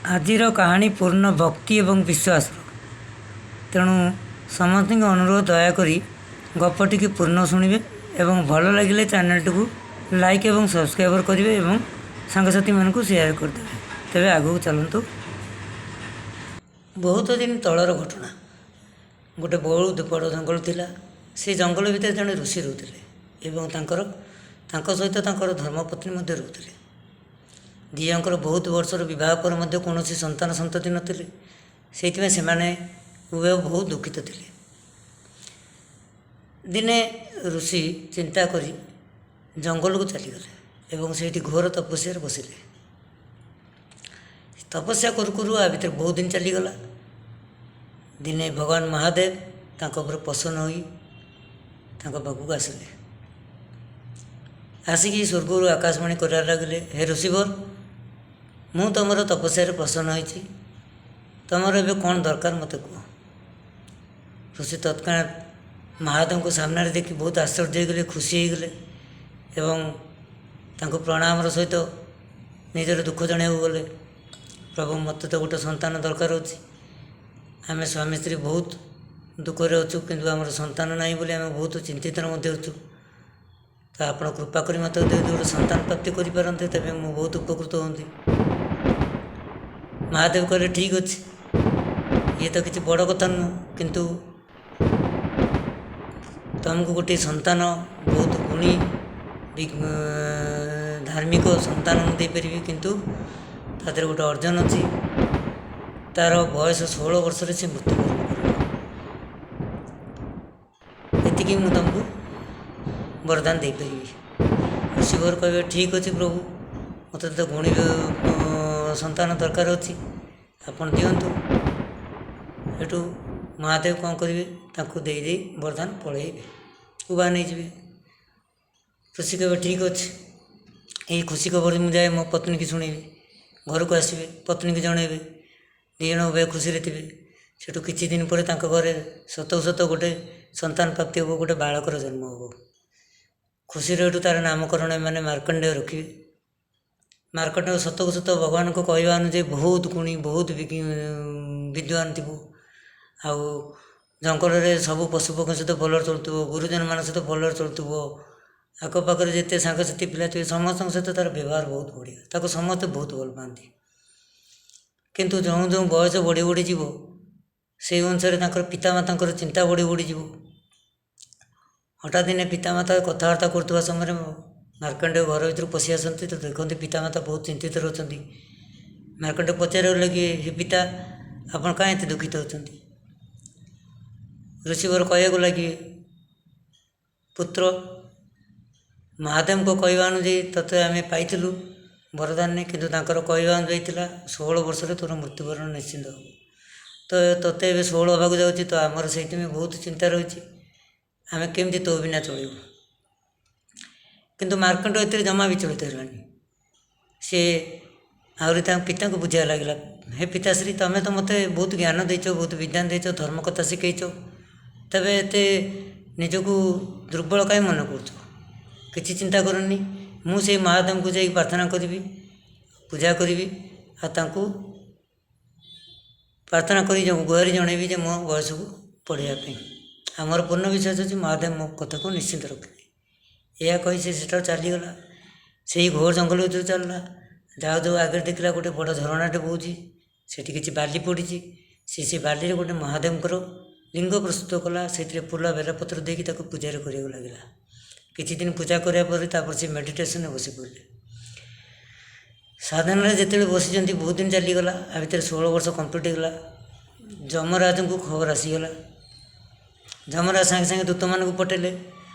ଆଜିର କାହାଣୀ ପୂର୍ଣ୍ଣ ଭକ୍ତି ଏବଂ ବିଶ୍ୱାସର। ତେଣୁ ସମସ୍ତଙ୍କୁ ଅନୁରୋଧ, ଦୟାକରି ଗପଟିକୁ ପୂର୍ଣ୍ଣ ଶୁଣିବେ ଏବଂ ଭଲ ଲାଗିଲେ ଚ୍ୟାନେଲଟିକୁ ଲାଇକ୍ ଏବଂ ସବସ୍କ୍ରାଇବର କରିବେ ଏବଂ ସାଙ୍ଗସାଥିମାନଙ୍କୁ ସେୟାର କରିଦେବେ। ତେବେ ଆଗକୁ ଚାଲନ୍ତୁ। ବହୁତ ଦିନ ତଳର ଘଟଣା। ଗୋଟେ ବହୁତ ବଡ଼ ଜଙ୍ଗଲ ଥିଲା। ସେ ଜଙ୍ଗଲ ଭିତରେ ଜଣେ ଋଷି ରହୁଥିଲେ ଏବଂ ତାଙ୍କ ସହିତ ତାଙ୍କର ଧର୍ମପତ୍ନୀ ମଧ୍ୟ ରହୁଥିଲେ। ଦୁଇ ଜଣଙ୍କର ବହୁତ ବର୍ଷର ବିବାହ ପରେ ମଧ୍ୟ କୌଣସି ସନ୍ତାନ ସନ୍ତତି ନଥିଲେ। ସେଇଥିପାଇଁ ସେମାନେ ଉଭୟ ବହୁତ ଦୁଃଖିତ ଥିଲେ। ଦିନେ ଋଷି ଚିନ୍ତା କରି ଜଙ୍ଗଲକୁ ଚାଲିଗଲେ ଏବଂ ସେଇଠି ଘୋର ତପସ୍ୟାରେ ବସିଲେ। ତପସ୍ୟା କରୁ କରୁ ଆ ଭିତରେ ବହୁତ ଦିନ ଚାଲିଗଲା। ଦିନେ ଭଗବାନ ମହାଦେବ ତାଙ୍କ ଉପରେ ପ୍ରସନ୍ନ ହୋଇ ତାଙ୍କ ପାଖକୁ ଆସିଲେ। ଆସିକି ସ୍ୱର୍ଗରୁ ଆକାଶବାଣୀ କରିବାକୁ ଲାଗିଲେ, ହେ ଋଷିବର, ମୁଁ ତୁମର ତପସ୍ୟାରେ ପ୍ରସନ୍ନ ହୋଇଛି। ତୁମର ଏବେ କ'ଣ ଦରକାର ମୋତେ କୁହ। ଋଷି ତତ୍କ୍ଷଣାତ୍ ମହାଦେବଙ୍କୁ ସାମ୍ନାରେ ଦେଖି ବହୁତ ଆଶ୍ଚର୍ଯ୍ୟ ହୋଇଗଲେ, ଖୁସି ହୋଇଗଲେ ଏବଂ ତାଙ୍କୁ ପ୍ରଣାମର ସହିତ ନିଜର ଦୁଃଖ ଜଣାଇବାକୁ ଗଲେ। ପ୍ରଭୁ, ମୋତେ ତ ଗୋଟେ ସନ୍ତାନ ଦରକାର ଅଛି। ଆମେ ସ୍ୱାମୀ ସ୍ତ୍ରୀ ବହୁତ ଦୁଃଖରେ ଅଛୁ, କିନ୍ତୁ ଆମର ସନ୍ତାନ ନାହିଁ ବୋଲି ଆମେ ବହୁତ ଚିନ୍ତିତରେ ମଧ୍ୟ ଅଛୁ। ତ ଆପଣ କୃପା କରି ମୋତେ ଯଦି ଗୋଟେ ସନ୍ତାନ ପ୍ରାପ୍ତି କରିପାରନ୍ତେ, ତେବେ ମୁଁ ବହୁତ ଉପକୃତ ହୁଅନ୍ତି। ମହାଦେବ କହିଲେ, ଠିକ୍ ଅଛି, ଇଏ ତ କିଛି ବଡ଼ କଥା ନୁହଁ, କିନ୍ତୁ ତୁମକୁ ଗୋଟିଏ ସନ୍ତାନ, ବହୁତ ଗୁଣୀ ଧାର୍ମିକ ସନ୍ତାନ ମୁଁ ଦେଇପାରିବି, କିନ୍ତୁ ତା ଦେହରେ ଗୋଟେ ଅର୍ଜନ ଅଛି। ତା'ର ବୟସ 16 ବର୍ଷରେ ସେ ମୃତ୍ୟୁବରଣ କରିବ। ଏତିକି ମୁଁ ତୁମକୁ ବରଦାନ ଦେଇପାରିବି। ଋଷିବର କହିବେ, ଠିକ୍ ଅଛି ପ୍ରଭୁ, ମୋତେ ତ ଗୁଣୀ ସନ୍ତାନ ଦରକାର ଅଛି, ଆପଣ ଦିଅନ୍ତୁ। ଏଠୁ ମହାଦେବ କ'ଣ କରିବେ? ତାଙ୍କୁ ଦେଇ ଦେଇ ବରଦାନ ପଳେଇବେ, ଉଭା ନେଇଯିବେ। ଋଷି କହିବେ, ଠିକ୍ ଅଛି, ଏଇ ଖୁସି ଖବର ମୁଁ ଯାଏ ମୋ ପତ୍ନୀକି ଶୁଣେଇବି। ଘରକୁ ଆସିବେ, ପତ୍ନୀକି ଜଣେଇବେ। ଦୁଇ ଜଣ ଉଭୟ ଖୁସିରେ ଥିବେ। ସେଠୁ କିଛି ଦିନ ପରେ ତାଙ୍କ ଘରେ ସତକୁ ସତ ଗୋଟେ ସନ୍ତାନ ପ୍ରାପ୍ତି ହେବ, ଗୋଟେ ବାଳକର ଜନ୍ମ ହେବ। ଖୁସିରେ ଏଠୁ ତା'ର ନାମକରଣ ଏମାନେ ମାର୍କଣ୍ଡେୟ ରଖିବେ। ମାର୍କଣ୍ଡେୟ ସତକୁ ସତ ଭଗବାନଙ୍କ କହିବା ଅନୁଯାୟୀ ବହୁତ ଗୁଣୀ, ବହୁତ ବିଦ୍ୱାନ ଥିବ। ଆଉ ଜଙ୍ଗଲରେ ସବୁ ପଶୁପକ୍ଷୀ ସହିତ ଭଲରେ ଚଳୁଥିବ, ଗୁରୁଜନମାନଙ୍କ ସହିତ ଭଲରେ ଚଳୁଥିବ। ଆଖପାଖରେ ଯେତେ ସାଙ୍ଗସାଥି ପିଲା ଥିବେ, ସମସ୍ତଙ୍କ ସହିତ ତା'ର ବ୍ୟବହାର ବହୁତ ବଢ଼ିଆ। ତାକୁ ସମସ୍ତେ ବହୁତ ଭଲ ପାଆନ୍ତି। କିନ୍ତୁ ଯେଉଁ ଯେଉଁ ବୟସ ବଢ଼ି ବଢ଼ିଯିବ, ସେଇ ଅନୁସାରେ ତାଙ୍କର ପିତାମାତାଙ୍କର ଚିନ୍ତା ବଢ଼ି ବଢ଼ିଯିବ। ହଠାତ୍ ଦିନେ ପିତାମାତା କଥାବାର୍ତ୍ତା କରୁଥିବା ସମୟରେ ମାର୍କଣ୍ଡେୟ ଘର ଭିତରକୁ ପଶି ଆସନ୍ତି। ତ ଦେଖନ୍ତି ପିତାମାତା ବହୁତ ଚିନ୍ତିତ ରହୁଛନ୍ତି। ମାର୍କଣ୍ଡେୟ ପଚାରିବାକୁ ଲାଗି, ହେ ପିତା, ଆପଣ କାହିଁ ଏତେ ଦୁଃଖିତ ହେଉଛନ୍ତି? ଋଷିବର କହିବାକୁ ଲାଗିବେ, ପୁତ୍ର, ମହାଦେବଙ୍କ କହିବା ଅନୁଯାୟୀ ତୋତେ ଆମେ ପାଇଥିଲୁ ବରଦାନରେ, କିନ୍ତୁ ତାଙ୍କର କହିବା ଅନୁଯାୟୀ ଥିଲା 16 ବର୍ଷରେ ତୋର ମୃତ୍ୟୁବରଣ ନିଶ୍ଚିନ୍ତ ହେବ। ତ ତୋତେ ଏବେ 16 ହେବାକୁ ଯାଉଛି, ତ ଆମର ସେଇଥିପାଇଁ ବହୁତ ଚିନ୍ତା ରହିଛି, ଆମେ କେମିତି ତୋ ବିନା ଚଳିବୁ। କିନ୍ତୁ ମାର୍କଣ୍ଡ ଏଥିରେ ଜମା ବିଚଳିତ ହେଲାନି। ସେ ଆହୁରି ତାଙ୍କ ପିତାଙ୍କୁ ବୁଝାଇବାକୁ ଲାଗିଲା, ହେ ପିତାଶ୍ରୀ, ତୁମେ ତ ମୋତେ ବହୁତ ଜ୍ଞାନ ଦେଇଛ, ବହୁତ ବିଜ୍ଞାନ ଦେଇଛ, ଧର୍ମ କଥା ଶିଖେଇଛ, ତେବେ ଏତେ ନିଜକୁ ଦୁର୍ବଳ କାହିଁ ମନେ କରୁଛ? କିଛି ଚିନ୍ତା କରନି, ମୁଁ ସେଇ ମହାଦେବଙ୍କୁ ଯାଇକି ପ୍ରାର୍ଥନା କରିବି, ପୂଜା କରିବି ଆଉ ତାଙ୍କୁ ପ୍ରାର୍ଥନା କରି ଗୁହାରି ଜଣେଇବି ଯେ ମୋ ବୟସକୁ ବଢ଼େଇବା ପାଇଁ। ଆମର ପୂର୍ଣ୍ଣ ବିଶ୍ୱାସ ଅଛି, ମହାଦେବ ମୋ କଥାକୁ ନିଶ୍ଚିନ୍ତ ରଖିବେ। ଏହା କହି ସେ ସେଠାରୁ ଚାଲିଗଲା। ସେଇ ଘୋର ଜଙ୍ଗଲ ଭିତରୁ ଚାଲିଲା। ଯାଉ ଯାଉ ଆଗରେ ଦେଖିଲା ଗୋଟେ ବଡ଼ ଝରଣାଟେ ବହୁଛି। ସେଠି କିଛି ବାଲି ପଡ଼ିଛି। ସେ ବାଲିରେ ଗୋଟେ ମହାଦେବଙ୍କର ଲିଙ୍ଗ ପ୍ରସ୍ତୁତ କଲା। ସେଥିରେ ଫୁଲ ବେଲପତ୍ର ଦେଇକି ତାକୁ ପୂଜାରେ କରିବାକୁ ଲାଗିଲା। କିଛି ଦିନ ପୂଜା କରିବା ପରେ ତାପରେ ସେ ମେଡ଼ିଟେସନରେ ବସି ପଡ଼ିଲେ। ସାଧନାରେ ଯେତେବେଳେ ବସିଛନ୍ତି, ବହୁତ ଦିନ ଚାଲିଗଲା। ଆ ଭିତରେ 16 ବର୍ଷ କମ୍ପ୍ଲିଟ୍ ହେଇଗଲା। ଯମରାଜଙ୍କୁ ଖବର ଆସିଗଲା। ଯମରାଜ ସାଙ୍ଗେ ସାଙ୍ଗେ ଦୂତମାନଙ୍କୁ ପଠେଇଲେ,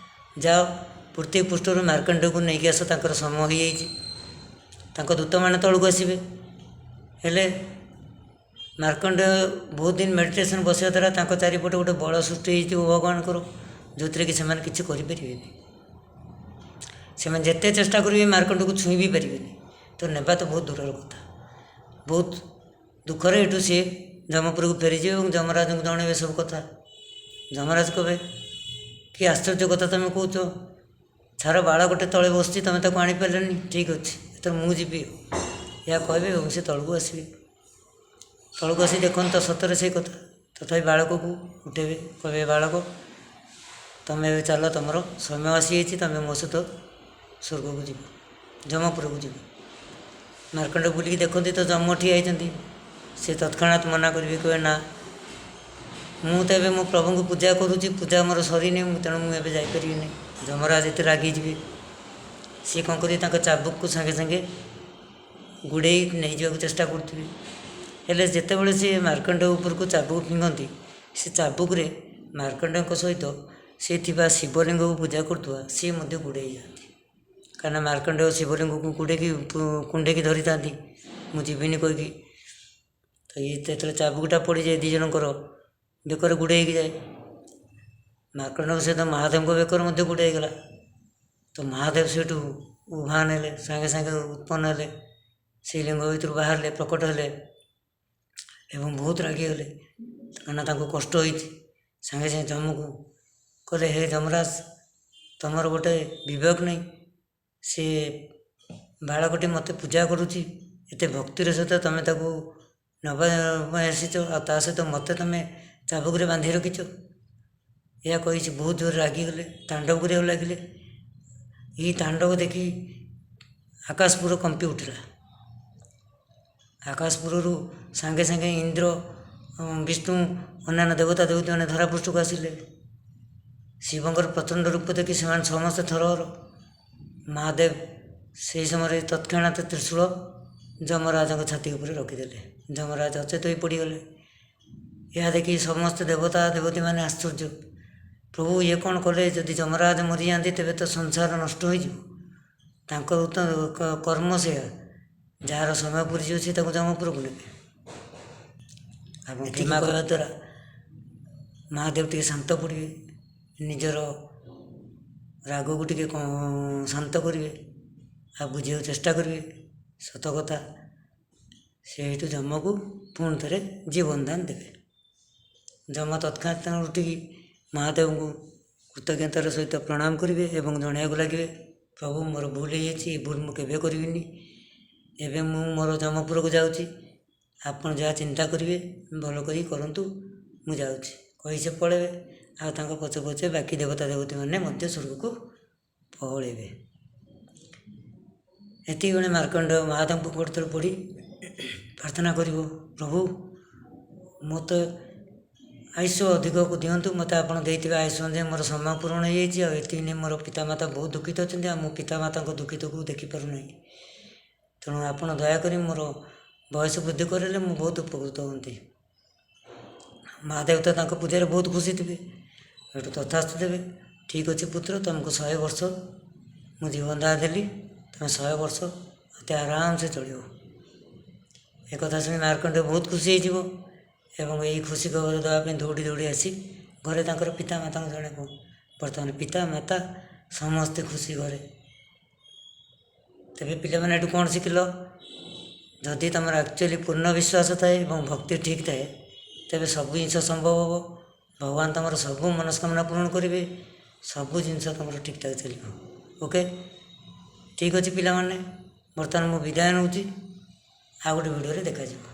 ଯାଅ ପୃଥିବୀ ପୃଷ୍ଠରୁ ମାର୍କଣ୍ଡେୟକୁ ନେଇକି ଆସ, ତାଙ୍କର ସମୟ ହୋଇଯାଇଛି। ତାଙ୍କ ଦୂତମାନେ ତଳକୁ ଆସିବେ। ହେଲେ ମାର୍କଣ୍ଡେୟ ବହୁତ ଦିନ ମେଡ଼ିଟେସନ୍ ବସିବା ଦ୍ୱାରା ତାଙ୍କ ଚାରିପଟେ ଗୋଟେ ବଳ ସୃଷ୍ଟି ହେଇଥିବ ଭଗବାନଙ୍କର, ଯେଉଁଥିରେ କି ସେମାନେ କିଛି କରିପାରିବେନି। ସେମାନେ ଯେତେ ଚେଷ୍ଟା କରିବେ, ମାର୍କଣ୍ଡକୁ ଛୁଇଁ ବି ପାରିବେନି, ତ ନେବା ତ ବହୁତ ଦୂରର କଥା। ବହୁତ ଦୁଃଖରେ ଏଠୁ ସିଏ ଯମପୁରକୁ ଫେରିଯିବେ ଏବଂ ଯମରାଜଙ୍କୁ ଜଣେଇବେ ସବୁ କଥା। ଯମରାଜ କହିବେ, କି ଆଶ୍ଚର୍ଯ୍ୟ କଥା ତୁମେ କହୁଛ? ଛାର ବାଳକଟେ ତଳେ ବସିଛି, ତୁମେ ତାକୁ ଆଣିପାରିଲନି? ଠିକ୍ ଅଛି, ଏଥର ମୁଁ ଯିବି। ଏହା କହିବେ ଏବଂ ସେ ତଳକୁ ଆସିବେ। ତଳକୁ ଆସି ଦେଖନ୍ତି ତ ସତରେ ସେଇ କଥା। ତଥାପି ବାଳକକୁ ଉଠେଇବେ, କହିବେ ବାଳକ ତୁମେ ଏବେ ଚାଲ, ତୁମର ସମୟ ଆସିଯାଇଛି, ତୁମେ ମୋ ସହିତ ସ୍ୱର୍ଗକୁ ଯିବ, ଯମପୁରକୁ ଯିବ। ମାର୍କଣ୍ଡେୟ ବୁଲିକି ଦେଖନ୍ତି ତ ଯମ ଠିଆ ହେଇଛନ୍ତି। ସେ ତତ୍କ୍ଷଣାତ୍ ମନା କରିବେ, କହିବେ ନା ମୁଁ ତ ଏବେ ମୋ ପ୍ରଭୁଙ୍କୁ ପୂଜା କରୁଛି, ପୂଜା ମୋର ସରିନି, ତେଣୁ ମୁଁ ଏବେ ଯାଇପାରିବିନି। ଯମରାଜ ଏତେ ରାଗିଯିବେ। ସିଏ କ'ଣ କରିବେ, ତାଙ୍କ ଚାବୁକକୁ ସାଙ୍ଗେ ସାଙ୍ଗେ ଗୁଡ଼େଇ ନେଇଯିବାକୁ ଚେଷ୍ଟା କରୁଥିବେ। ହେଲେ ଯେତେବେଳେ ସିଏ ମାର୍କଣ୍ଡେୟ ଉପରକୁ ଚାବୁକ ଫିଙ୍ଗନ୍ତି, ସେ ଚାବୁକରେ ମାର୍କଣ୍ଡେୟଙ୍କ ସହିତ ସେ ଥିବା ଶିବଲିଙ୍ଗକୁ ପୂଜା କରୁଥିବା ସିଏ ମଧ୍ୟ ଗୁଡ଼େଇ ଯାଆନ୍ତି। କାହିଁକିନା ମାର୍କଣ୍ଡେୟ ଶିବଲିଙ୍ଗକୁ ଗୁଡ଼େଇକି କୁଣ୍ଢେଇକି ଧରିଥାନ୍ତି, ମୁଁ ଯିବିନି କହିକି। ତ ଇଏ ଯେତେବେଳେ ଚାବୁକଟା ପଡ଼ିଯାଏ ଦୁଇ ଜଣଙ୍କର ବେକରେ ଗୁଡ଼େଇ ହେଇକି ଯାଏ। ମାର୍କଣ୍ଡେୟଙ୍କ ସହିତ ମହାଦେବଙ୍କ ବେକରେ ମଧ୍ୟ ଗୁଡ଼େଇ ହେଇଗଲା। ତ ମହାଦେବ ସେଇଠୁ ଉଭାନ ହେଲେ, ସାଙ୍ଗେ ସାଙ୍ଗେ ଉତ୍ପନ୍ନ ହେଲେ, ସେଇ ଲିଙ୍ଗ ଭିତରୁ ବାହାରିଲେ, ପ୍ରକଟ ହେଲେ ଏବଂ ବହୁତ ରାଗିଗଲେ, କାହିଁକିନା ତାଙ୍କୁ କଷ୍ଟ ହେଇଛି। ସାଙ୍ଗେ ସାଙ୍ଗେ ଯମକୁ କହିଲେ, ହେ ଯମରାଜ, ତୁମର ଗୋଟେ ବିବେକ ନାହିଁ, ସେ ବାଳକଟି ମୋତେ ପୂଜା କରୁଛି ଏତେ ଭକ୍ତିର ସହିତ, ତୁମେ ତାକୁ ନେବା ପାଇଁ ଆସିଛ ଆଉ ତା ସହିତ ମୋତେ ତୁମେ ଚାବୁକରେ ବାନ୍ଧି ରଖିଛ। ଏହା କହି ସେ ବହୁତ ଜୋରରେ ରାଗିଗଲେ, ତାଣ୍ଡବ କରିବାକୁ ଲାଗିଲେ। ଏହି ତାଣ୍ଡବ ଦେଖି ଆକାଶପୁର କମ୍ପି ଉଠିଲା। ଆକାଶପୁରରୁ ସାଙ୍ଗେ ସାଙ୍ଗେ ଇନ୍ଦ୍ର, ବିଷ୍ଣୁ, ଅନ୍ୟାନ୍ୟ ଦେବତା ଦେବତୀମାନେ ଧରାପୃଷ୍ଠକୁ ଆସିଲେ। ଶିବଙ୍କର ପ୍ରଚଣ୍ଡ ରୂପ ଦେଖି ସେମାନେ ସମସ୍ତେ ଥରହର। ମହାଦେବ ସେହି ସମୟରେ ତତ୍କ୍ଷଣାତ୍ ତ୍ରିଶୂଳ ଯମରାଜଙ୍କ ଛାତି ଉପରେ ରଖିଦେଲେ। ଯମରାଜ ଅଚେତ ହୋଇ ପଡ଼ିଗଲେ। ଏହା ଦେଖି ସମସ୍ତେ ଦେବତା ଦେବତୀମାନେ ଆଶ୍ଚର୍ଯ୍ୟ। ପ୍ରଭୁ ଇଏ କ'ଣ କଲେ? ଯଦି ଯମରାଜ ମରିଯାଆନ୍ତି ତେବେ ତ ସଂସାର ନଷ୍ଟ ହୋଇଯିବ। ତାଙ୍କର ତ କର୍ମ ସେୟା, ଯାହାର ସମୟ ପୁରିଯିବ ସେ ତାକୁ ଯମପୁରକୁ ନେବେ। ଏବଂ କ୍ଷମା କରିବା ଦ୍ୱାରା ମହାଦେବ ଟିକେ ଶାନ୍ତ ପଡ଼ିବେ, ନିଜର ରାଗକୁ ଟିକେ ଶାନ୍ତ କରିବେ ଆଉ ବୁଝିବାକୁ ଚେଷ୍ଟା କରିବେ ସତ କଥା। ସେଇଠୁ ଯମକୁ ପୁଣି ଥରେ ଜୀବନ ଦାନ ଦେବେ। ଯମ ତତ୍କ୍ଷଣାତ୍ ଉଠିକି ମହାଦେବଙ୍କୁ କୃତଜ୍ଞତାର ସହିତ ପ୍ରଣାମ କରିବେ ଏବଂ ଜଣାଇବାକୁ ଲାଗିବେ, ପ୍ରଭୁ ମୋର ଭୁଲ ହେଇଯାଇଛି, ଏ ଭୁଲ ମୁଁ କେବେ କରିବିନି। ଏବେ ମୁଁ ମୋର ଯମପୁରକୁ ଯାଉଛି, ଆପଣ ଯାହା ଚିନ୍ତା କରିବେ ଭଲ କରି କରନ୍ତୁ, ମୁଁ ଯାଉଛି କହି ସେ ପଳେଇବେ। ଆଉ ତାଙ୍କ ପଛେ ପଛେ ବାକି ଦେବତା ଦେବତୀମାନେ ମଧ୍ୟ ସ୍ୱର୍ଗକୁ ପଳେଇବେ। ଏତିକି ବେଳେ ମାର୍କଣ୍ଡେୟ ମହାଦେବଙ୍କ ଗୋଡ଼ ତଳେ ପଡ଼ି ପ୍ରାର୍ଥନା କରିବ, ପ୍ରଭୁ ମୋତେ ଆୟୁଷ ଅଧିକକୁ ଦିଅନ୍ତୁ, ମୋତେ ଆପଣ ଦେଇଥିବା ଆୟୁଷ ଅନୁଯାୟୀ ମୋର ସମୟ ପୂରଣ ହେଇଯାଇଛି, ଆଉ ଏତିକି ନେଇ ମୋର ପିତାମାତା ବହୁତ ଦୁଃଖିତ ଅଛନ୍ତି, ଆଉ ମୁଁ ପିତାମାତାଙ୍କ ଦୁଃଖିତକୁ ଦେଖିପାରୁନାହିଁ। ତେଣୁ ଆପଣ ଦୟାକରି ମୋର ବୟସ ବୃଦ୍ଧି କରିଲେ ମୁଁ ବହୁତ ଉପକୃତ ହୁଅନ୍ତି। ମହାଦେବ ତ ତାଙ୍କ ପୂଜାରେ ବହୁତ ଖୁସି ଥିବେ। ଏଠୁ ତଥାସ୍ତୁ ଦେବେ, ଠିକ୍ ଅଛି ପୁତ୍ର, ତୁମକୁ 100 ବର୍ଷ ମୁଁ ଜୀବନ ଦାନ ଦେଲି, ତୁମେ 100 ବର୍ଷ ଅତି ଆରାମସେ ଚଳିବ। ଏକଥା ଶୁଣି ମାର୍କଣ୍ଡେୟ ବହୁତ ଖୁସି ହେଇଯିବ ଏବଂ ଏହି ଖୁସି ଖବର ଦେବା ପାଇଁ ଦୌଡ଼ି ଦୌଡ଼ି ଆସି ଘରେ ତାଙ୍କର ପିତାମାତାଙ୍କୁ ଜଣେଇବ। ବର୍ତ୍ତମାନ ପିତା ମାତା ସମସ୍ତେ ଖୁସି ଘରେ। ତେବେ ପିଲାମାନେ ଏଠୁ କ'ଣ ଶିଖିଲ? ଯଦି ତୁମର ଆକ୍ଚୁଆଲି ପୂର୍ଣ୍ଣ ବିଶ୍ୱାସ ଥାଏ ଏବଂ ଭକ୍ତି ଠିକ୍ ଥାଏ, ତେବେ ସବୁ ଜିନିଷ ସମ୍ଭବ ହେବ। ଭଗବାନ ତୁମର ସବୁ ମନସ୍କାମନା ପୂରଣ କରିବେ, ସବୁ ଜିନିଷ ତୁମର ଠିକ୍ଠାକ୍ ଚାଲିବ। ଓକେ, ଠିକ୍ ଅଛି ପିଲାମାନେ, ବର୍ତ୍ତମାନ ମୁଁ ବିଦାୟ ନେଉଛି। ଆଉ ଗୋଟେ ଭିଡ଼ିଓରେ ଦେଖାଯିବ।